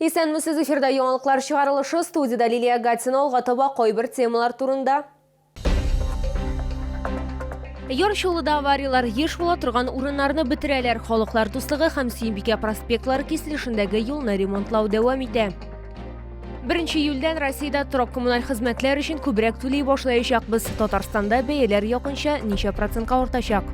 Исәнмесез, эфирда яңалыклар чыгарылышы, студиядә Лилия Гатина. Алга таба кайбер темалар турында. Яр Чаллыда аварияләр еш була торган урыннарны бетерәләр. Халыклар дуслыгы һәм Сөембикә проспектлары киселешендәге юлны ремонтлау дәвам итә. 1 июльдән Россиядә торак-коммуналь хезмәтләр өчен күбрәк түли башлаячакбыз. Татарстанда бәяләр якынча ничә процентка артачак?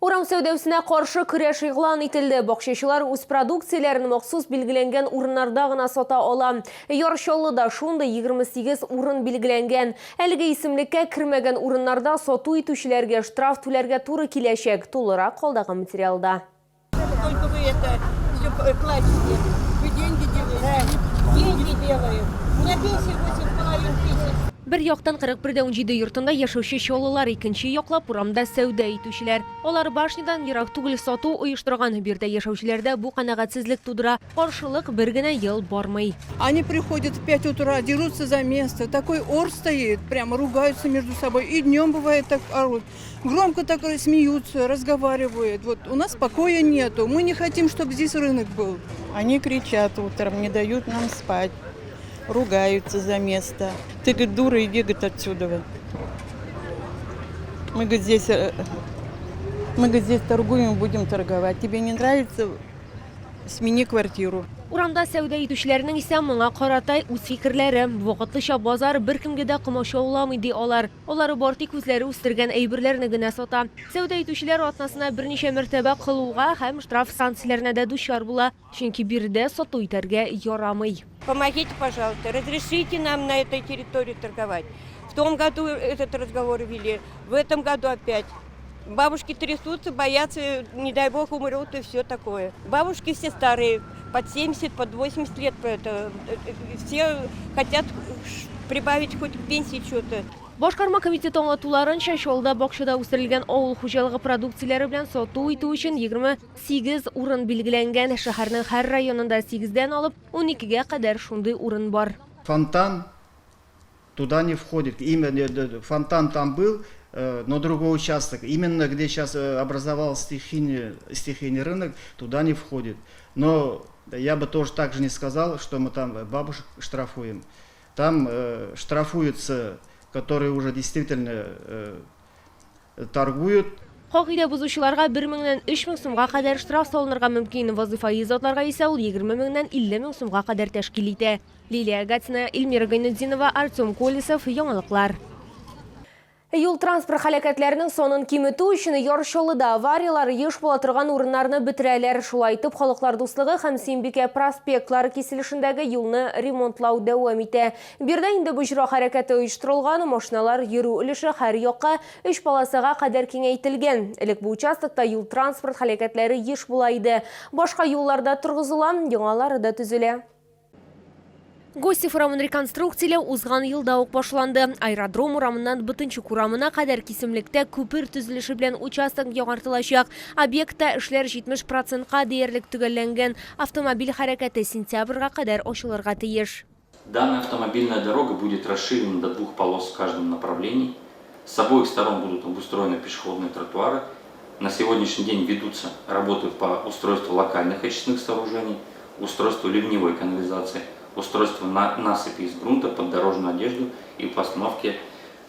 Урам сәүдәсенә каршы көрәш игълан ителде. Бакчачылар үз продукцияләрен махсус билгеләнгән урыннарда гына сата ала. Яр Чаллыда шундый 28 урын билгеләнгән. Әлеге исемлеккә кермәгән урыннарда сату итүчеләргә штраф түләргә туры киләчәк. Тулырак алдагы материалда. Только вы это все платите. Вы деньги делаете. Деньги делают. У меня пенсия 8,5 тысяч. Бер яктан 41 дә 17 йортында яшәүче чаллылар, икенче яклап урамда сәүдә итүчеләр. Алар башнядан ерак түгел сату оештырган. Биредә яшәүчеләрдә бу канәгатьсезлек тудыра. Каршылык бер генә ел бармый. Они приходят в 5 утра, дерутся за место. Такой ор стоит, прямо ругаются между собой. И днем бывает так орут. Громко так смеются, разговаривают. Вот у нас покоя нету. Мы не хотим, чтобы здесь рынок был. Они кричат утром, не дают нам спать, ругаются за место. Ты, говорит, дура, иди, говорит, отсюда. Мы, говорит, здесь, мы, говорит, здесь торгуем, будем торговать. Тебе не нравится? Смени квартиру. Урамда сәүдә итүчеләрнең исә моңа карата үз фикерләре. Вакытлыча базар беркемгә дә комачауламый, ди алар. Алар бар тик үзләре үстергән әйберләрне генә сата. Сәүдә итүчеләр атнасына берничә мәртәбә кылуга һәм штраф санкцияләренә дә дучар була, чөнки биредә сату итәргә ярамый. Помогите, пожалуйста, разрешите нам на этой территории торговать. В том году этот разговор вели, в этом году опять. Бабушки трясутся, боятся, не дай бог умрут и все такое. Бабушки все старые, под 70, под 80 лет, это, все хотят прибавить хоть к пенсии что-то. Башкарма комитеты аңлатуларынча, Чаллыда бакчада үстерелгән авыл хуҗалыгы продукцияләре белән сату итү өчен 28 урын билгеләнгән. Шәһәрнең һәр районында 8-дән алып 12-гә кадәр шундый урын бар. Фонтан туда не входит. Именно фонтан там был, но другой участок. Именно где сейчас образовался стихийный рынок, туда не входит. Но я бы тоже так же не сказал, что мы там бабушек штрафуем. Там штрафуются, которые уже действительно торгуют. Кагыйдә бозучыларга 1 меңнән 3 мең сумга кадәр штраф салынырга мөмкин. Вазыйфаи затларга исә ул 20 меңнән 50 мең сумга кадәр тәшкил итә. Лилия Гатина, Эльмира Гайнутдинова, Артем Колесов, Яңалыклар. Юл-транспорт һәлакәтләренең санын киметү өчен Яр Чаллыда аварияләр еш була торган урыннарны бетерәләр. Шулай итеп, Халыклар дуслыгы һәм Сөембикә проспектлары киселешендәге юлны ремонтлау дәвам итә. Биредә инде боҗра хәрәкәте оештырылган, машиналар йөрү өлеше һәр якка өч полосага кадәр киңәйтелгән. Элек бу участокта юл-транспорт һәлакәтләре еш була иде. Башка юллар да торгызыла, яңалары да төзелә. Госев урамын реконструкцияләү узган елда ук башланды. Аэродром урамыннан Бытынчук урамына кадәр кисемлектә күпер төзелеше белән участок яңартылачак. Объектта эшләр 70 процентка диярлек төгәлләнгән. Автомобиль хәрәкәте сентябрьгә кадәр ачылырга тиеш. Данная автомобильная дорога будет расширена до двух полос в каждом направлении. С обоих сторон будут обустроены пешеходные тротуары. На сегодняшний день ведутся работы по устройству локальных очистных сооружений, устройству ливневой канализации, устройству насыпи из грунта под дорожную одежду и постановке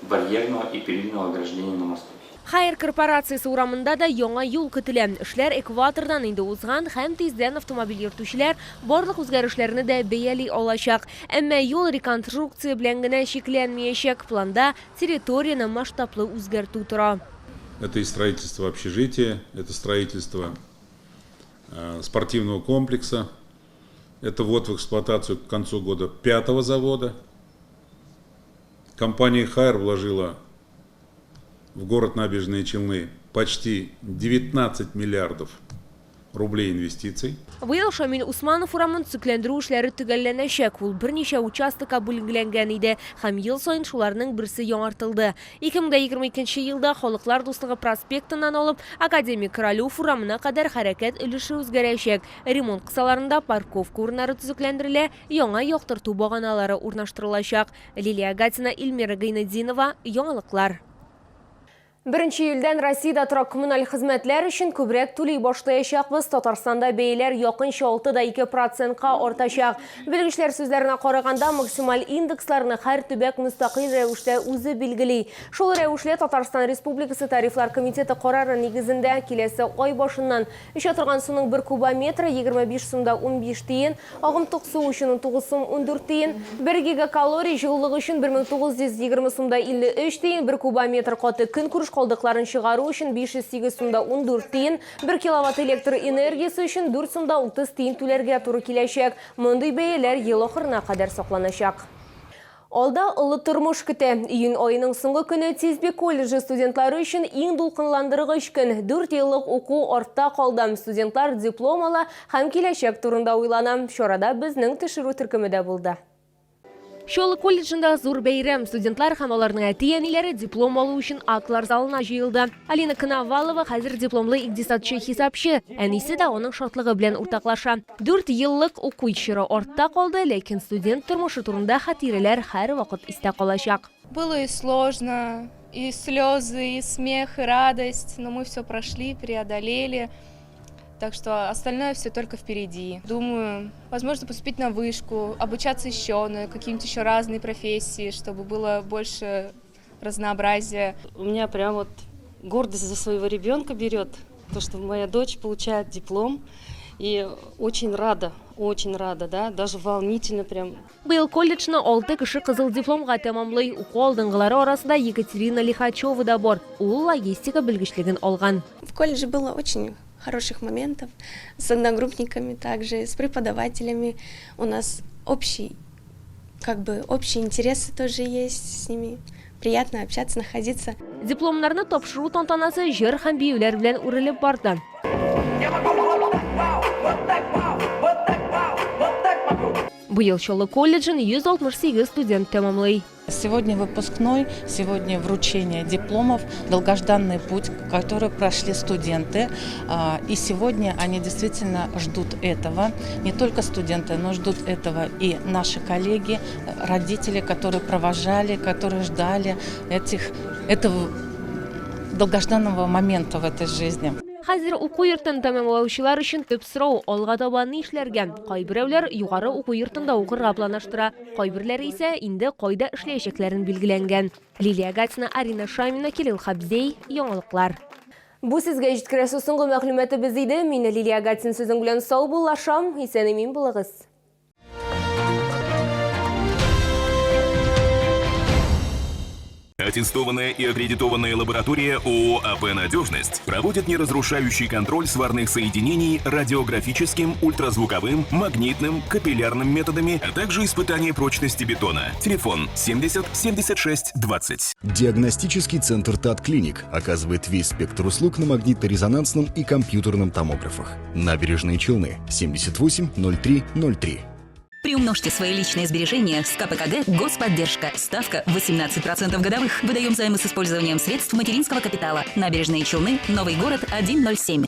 барьерного и перильного ограждения на мосту. Хайер корпорациясе урамында да яңа юл көтелә. Эшләр экватордан инде узган һәм тиздән автомобиль йөртүчеләр барлык үзгәрешләрне дә бәяли алачак. Әмма юл реконструкция белән генә чикләнмәячәк. Планда территорияне масштаблы үзгәртү тора. Это и строительство общежития, это строительство спортивного комплекса, это ввод в эксплуатацию к концу года пятого завода. Компания «Хайер» вложила в город Набережные Челны почти 19 миллиардов рублей инвестиций. Быел Шамил Усманов урамын төзекләндерү эшләре төгәлләнәчәк. Ул берничә участокка бүленгән иде һәм ел саен шуларның берсе яңартылды. 2022 елда Халыклар дуслыгы проспектыннан алып Академик Королев урамына кадәр хәрәкәт өлеше үзгәрәчәк. Ремонт кысаларында парковка урыннары төзекләндерелә, яңа яктырту баганалары урнаштырылачак. Лилия Гатина, Эльмира Гайнетдинова, Яңалыклар. 1 июльдән Россиядә торак коммуналь хезмәтләр өчен күбрәк түли башлаячакбыз. Татарстанда бәяләр якынча 6,2 процентка артачак. Белгечләр сүзләренә караганда, максималь индексларны һәр төбәк мөстәкыйль рәвештә үзе билгели. Шул рәвешле Татарстан Республикасы Тарифлар комитеты карары нигезендә киләсе ай башыннан эчә торган суның бер кубометры 25 сум да 15 тиен, агымтык су өчен 19 сум 14 тиен, бер гигакалорий җылылык өчен 1920 сум да 53 тиен, бер кубометр каты көнкүреш калдыкларын чыгару өчен 508 сум да 14 тиен, бер киловатт электр энергиясе өчен 4 сум да 30 тиен түләргә туры киләчәк. Мондый бәяләр ел ахырына кадәр сакланачак. Алда олы тормыш көтә. Июнь аеның соңгы көне Тизби колледжы студентлары өчен иң дулкынландыргыч көн. Дүрт еллык уку артта калды. Студентлар диплом ала һәм киләчәк турында уйлана. Чарада безнең төшерү төркеме дә булды. Чаллы колледжында зур бәйрәм. Студентлар һәм аларның әти-әниләре диплом алу өчен актлар залына җыелды. Алина Коновалова хәзер дипломлы икътисадчы-хисапчы. Әнисе дә аның шатлыгы белән уртаклаша. Дүрт еллык уку чоры артта калды, ләкин студент тормышы турында хатирәләр һәрвакыт истә калачак. Было и сложно, и слезы, и смех, и радость, но мы все прошли, преодолели. Так что остальное все только впереди. Думаю, возможно, поступить на вышку, обучаться еще на какие-нибудь еще разные профессии, чтобы было больше разнообразия. У меня прям вот гордость за своего ребенка берет, то, что моя дочь получает диплом. И очень рада, да, даже волнительно прям. Быел колледжны алты кеше кызыл дипломга тәмамлый. Уку алдынгылары арасында Екатерина Лихачева да бар. Ул логистика белгечлеген алган. В колледже было очень хороших моментов с одногруппниками, также с преподавателями. У нас общий, как бы общие интересы тоже есть с ними. Приятно общаться, находиться. Дипломнарны тапшыру тантанасы җыр һәм биюләр белән үрелеп барды. Быел Чаллы колледжын 168 студент тәмамлый. Сегодня выпускной, сегодня вручение дипломов, долгожданный путь, который прошли студенты. И сегодня они действительно ждут этого. Не только студенты, но ждут этого и наши коллеги, родители, которые провожали, которые ждали этого долгожданного момента в этой жизни. Хәзер уку йортын тәмамлаучылар өчен төп сорау: алга таба нишләргә? Кайберәүләр югары уку йортында укырга планлаштыра, кайберләре исә инде кайда эшләячәкләрен билгеләнгән. Лилия Гатина, Арина Шамина, Кирилл Хабзей, Яңалыклар. Бу сезгә җиткерәсе соңгы мәгълүматыбыз иде. Мин Лилия Гатин сезнең белән саубуллашам. Исән-имин булыгыз. Аттестованная и аккредитованная лаборатория ООО АП «Надежность» проводит неразрушающий контроль сварных соединений радиографическим, ультразвуковым, магнитным, капиллярным методами, а также испытание прочности бетона. Телефон 70 76 20. Диагностический центр ТАТ-Клиник оказывает весь спектр услуг на магнитно-резонансном и компьютерном томографах. Набережные Челны, 78 03 03. Приумножьте свои личные сбережения с КПКГ «Господдержка». Ставка 18% годовых. Выдаем займы с использованием средств материнского капитала. Набережные Челны, Новый город, 107.